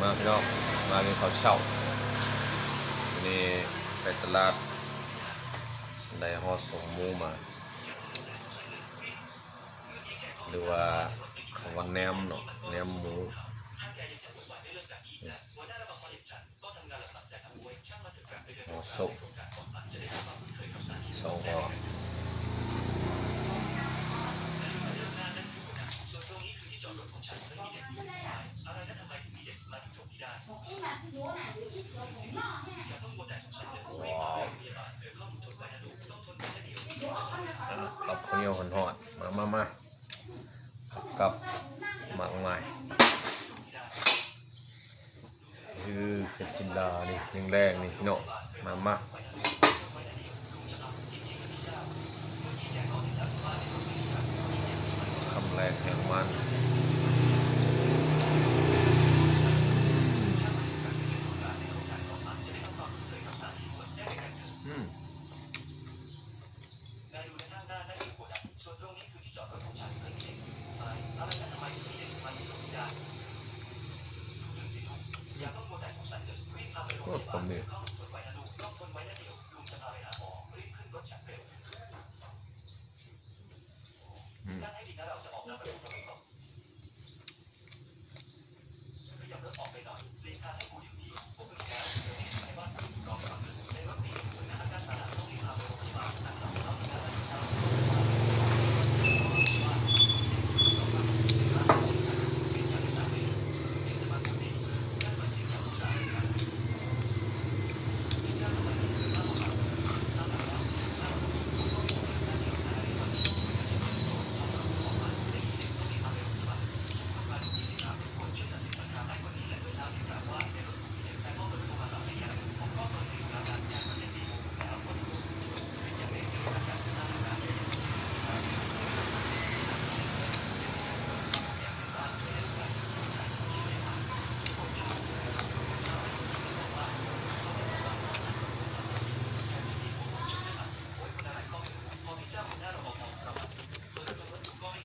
ມາພີ່ນ້ອງ ມາກິນເຂົ້າເຊົ້າ. ມື້ນີ້ໄປຕະຫຼາດ ໄດ້ຫໍ່ສົມໝູມາ ຫຼືວ່າເຂົາວ່າແໜມເນາະ ແໜມໝູ. ຫໍ່ສົມ ສອງຫໍ່. ວ້າວ ອ່າ ກັບເຂົ້າໜຽວຮ້ອນໆ ມາ ມາ ມາ ກັບໝາກໄມ້ ຄືເປັນຈິນດານີ້ ແລງໆ ນີ້ພີ່ນ້ອງ ມາ ມາ ຄຳແລງແຮງມັນ.